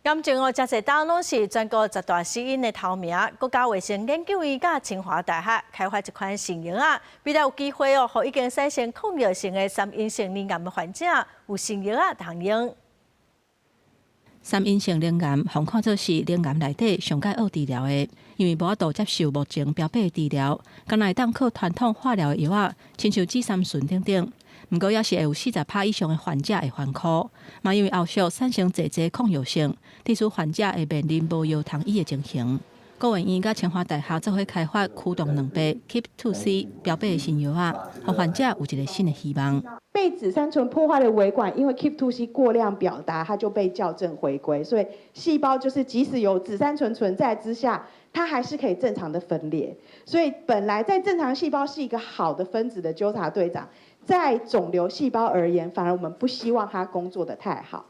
癌症哦，誠濟冬攏是全國十大死因的頭名。國家衛生研究院佮清華大學開發一款新藥仔，未來有機會哦，予已經產生抗藥性的三陰性乳癌的患者有新藥仔通用。三陰性乳癌，予看做是乳癌內底上蓋惡治療的，因為無法度接受目前標靶的治療，干焦會當靠傳統化療的藥仔，親像紫杉醇等等。毋過，猶是會有40趴以上的患者會反箍，嘛因為後續產生濟濟抗藥性，致使患者會面臨無藥通醫的情形。國衛院佮清華大學做伙開發驅動2 Keap2C 標靶的新藥仔，予患者有一个新的希望。被紫杉醇破壞的微管，因為 Keap2C 過量表達，它就被校正回歸，所以細胞就是即使有紫杉醇存在之下，它還是可以正常的分裂。所以本來在正常細胞是一個好的分子的糾察隊長，在腫瘤細胞而言，反而我們不希望它工作得太好。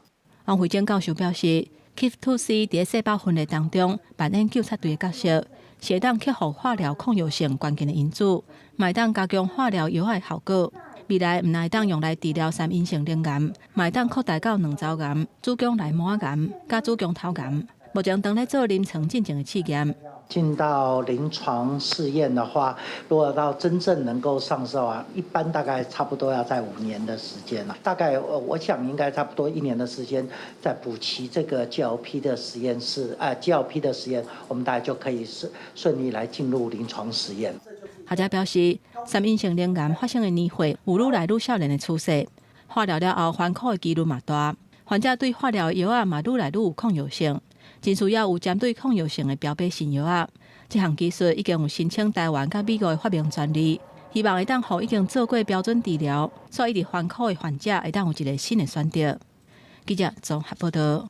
王惠貞教授表示，Keap2C 佇細胞分裂當中扮演糾察隊的角色，是會當克服化療抗藥性關鍵的因子，嘛會當加強化療藥的效果。未來毋但會當用來治療三陰性乳癌，嘛會當擴大到卵巢癌、子宮內膜癌、佮子宮頭癌。目前正咧做臨床進前的試驗。進到臨床試驗的話，如果到真正能夠上市啊，一般大概差不多要在5年的時間啦。大概我想應該差不多一年的時間，再補齊這個 GLP 的實驗室，啊 GLP 的實驗，我們大概就可以順順利來進入臨床實驗。學者表示，三陰性乳癌發生的年歲有愈來愈少年的趨勢，化療了後反箍的幾率嘛大，患者對化療藥仔嘛愈來愈有抗藥性。真需要有針對抗藥性的標靶新藥仔。這項技術已經有申請台灣佮美國的發明專利，希望會當予已經做過標準治療，所以一直反箍的患者會當有一个新的選擇。記者綜合報道。